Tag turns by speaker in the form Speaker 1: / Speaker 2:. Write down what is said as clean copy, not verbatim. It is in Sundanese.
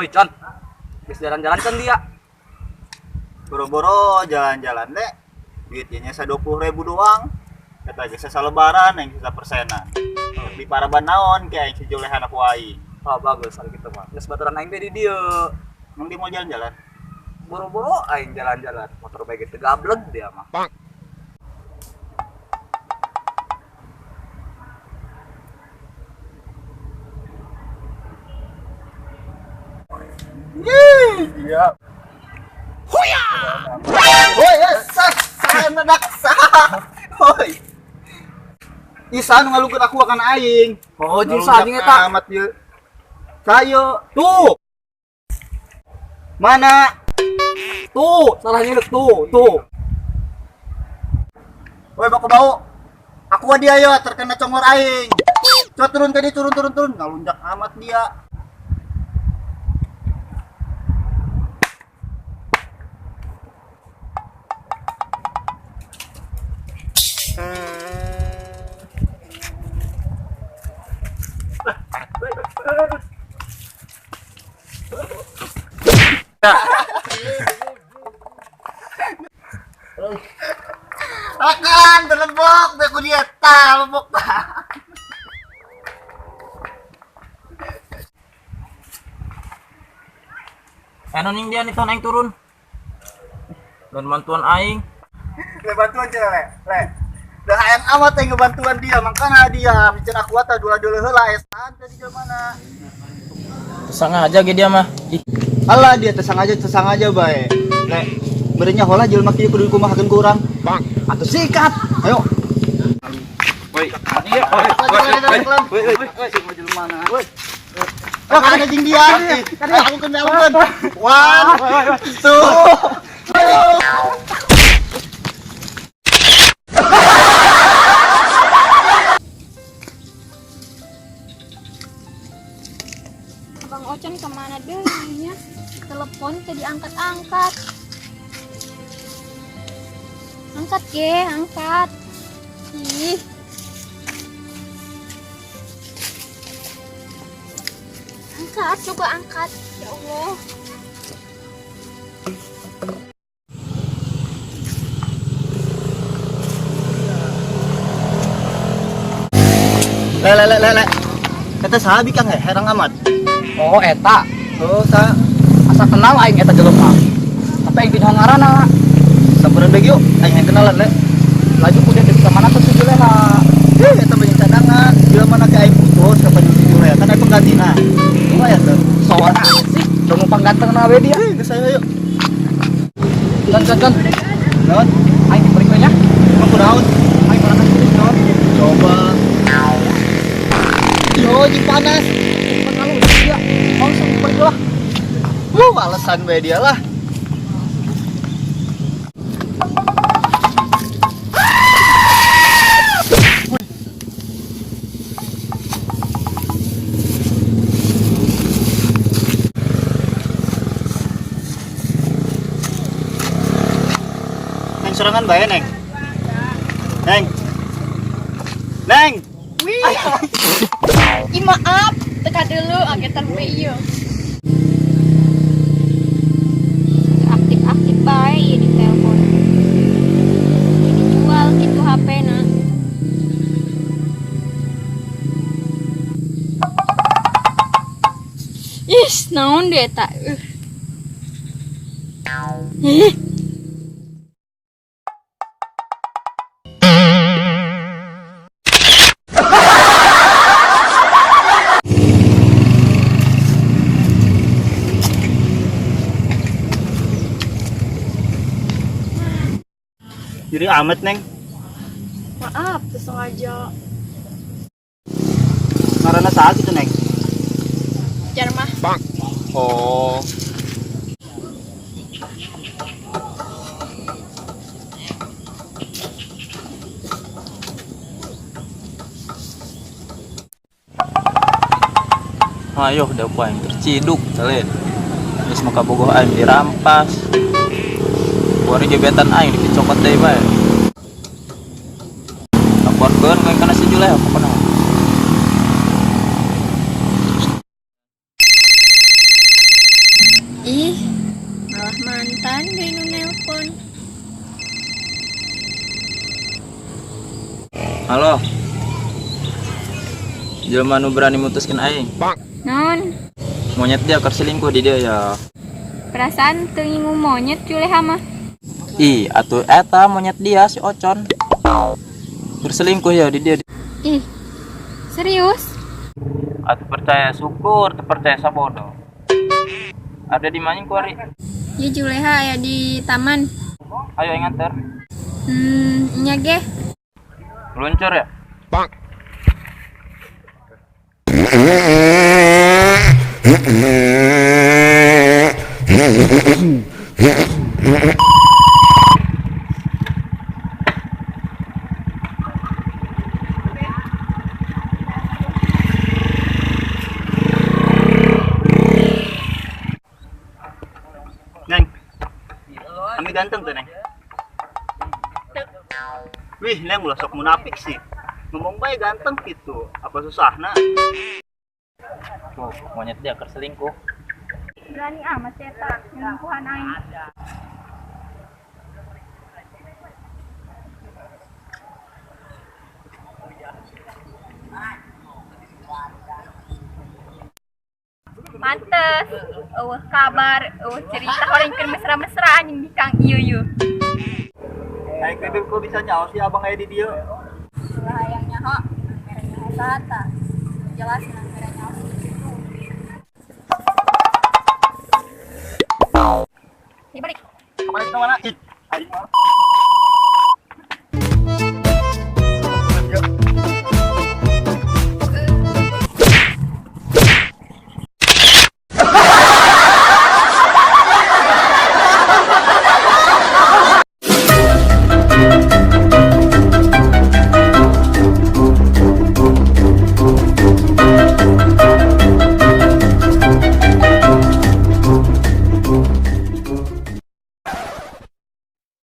Speaker 1: Woi, Con. Geus jalan-jalan kan dia.
Speaker 2: Boro-boro jalan-jalan deh. Duitnya sa 20.000 doang. Kata aja sesa lebaran yang sisa persenan. Di paraban naon kayak yang si Julehan aku aing.
Speaker 1: Oh, bagus kalau gitu mah. Geus baturan aing teh di dieu.
Speaker 2: Emang dia mau jalan-jalan?
Speaker 1: Boro-boro aing jalan-jalan, motor bae gitu gableg dia mah.
Speaker 2: Iya. Hoya! Hoi, sah, sah, nadak, sah. Hoi. Isa nu ngalukeun aku akan aing.
Speaker 1: Oh, jeung saha jeung eta?
Speaker 2: Amat ieu. Sayo, tuh. Mana?
Speaker 1: Tuh, salah nyeluk tuh, tuh.
Speaker 2: Woi, baku bau. Aku dia yo terkena congor aing. Coba turun tadi, turun turun turun. Ngalunjak amat dia. Akan terlebok, aku dia tak lebok tak.
Speaker 3: Anu ning dia nih aing turun. Dan bantuan aing.
Speaker 2: Le bantuan cenah le. Le. Dah hayang amat aing ngebantuan dia, makanya dia bicara aku atau dua-dua heula esan tadi mana.
Speaker 3: Tersengaja ge dia mah. Ih,
Speaker 2: Alah dia tersengaja bae. Le, merenya hola jelema kieu kudu dikumahakeun ku urang. Atuh sikat. Ayo.
Speaker 3: Woi,
Speaker 2: Woi, woi, woi. Wah, kada jeung dia. Aku kena aku. One, two.
Speaker 4: Abang Ocon kemana deh nya? Telepon tadi angkat-angkat. Angkat ge, angkat. Ih. Angkat, coba angkat. Ya Allah.
Speaker 2: Le le le le le. Eta saha bikang he, herang amat.
Speaker 1: Oh, eta.
Speaker 2: Oh, sa
Speaker 1: Asa kenal aing eta jelema. Tapi aing teu ngaranna.
Speaker 2: samperan bae yuk, aing yang kenalan le.
Speaker 1: Laju ku dia ka mana tuh si Juleha.
Speaker 2: Eh, eta banyak cadangan. Jelema mana ke aing putus ka panjang si Juleha, kan aing penggantina. Lumayan tuh.
Speaker 1: Soalnya sih, dong numpang ganteng na we dia.
Speaker 2: Eh, geus ayo yuk.
Speaker 1: Con, con, con.
Speaker 2: Naon?
Speaker 1: Aing diberi nya.
Speaker 2: Emang kunaon?
Speaker 1: Aing berangkat dulu, con.
Speaker 2: Coba. Yo, jeung panas.
Speaker 1: Kalau dia langsung diberi lah.
Speaker 2: Alasan bae dia lah. Neng sorangan bae, Neng. Neng. Neng.
Speaker 4: Wih. Ih, maaf, teka dulu angkatan we ieu. Aktif-aktif bae ieu di telepon. Ini dijual gitu HP na. Ih, naon deh eta? Ih.
Speaker 2: Jadi amat, Neng.
Speaker 4: Maaf, sengaja.
Speaker 2: Ngaranna saha kitu, Neng?
Speaker 4: Jarmah.
Speaker 2: Oh.
Speaker 3: Ayo udah ku aing terciduk talen. Geus maka bogoh aing dirampas. Kuari gebetan aing dicokot deui bae. Laporkeun we kana si Juleha pokona. Halo. Jelema nu berani mutuskeun aing.
Speaker 4: Non,
Speaker 3: Monyet dia keur selingkuh di dia ya.
Speaker 4: perasaan teu ngingu monyet Juleha mah.
Speaker 3: Ih, atuh eta monyet dia si Ocon. Berselingkuh ya di dia.
Speaker 4: Ih, serius?
Speaker 3: Atuh percaya syukur, teu percaya sabodo. Ada di mana kuari?
Speaker 4: Ya Juleha aya di taman.
Speaker 3: Ayo aing anter.
Speaker 4: Nya ge.
Speaker 3: Meluncur ya?
Speaker 2: Neng. Kami ganteng tuh, Neng. Wih, Neng ulah sok munafik sih. Ngomong bae ganteng gitu. Apa susahna?
Speaker 3: Tuh, monyet dia keur selingkuh.
Speaker 4: Berani amat si eta nyelingkuhan aing. Pantes, eueuh kabar, eueuh cerita orang keur mesra-mesraan jeung di Kang ieu yeuh.
Speaker 2: Naik bebek kok bisa nyawa sih abang aya di dieu.
Speaker 4: Ulah hayang nyaho, mere nyaho saha. Jelas nang mere nyaho gitu. Dibalik.
Speaker 2: Kemana ke mana? Ih, aing mah.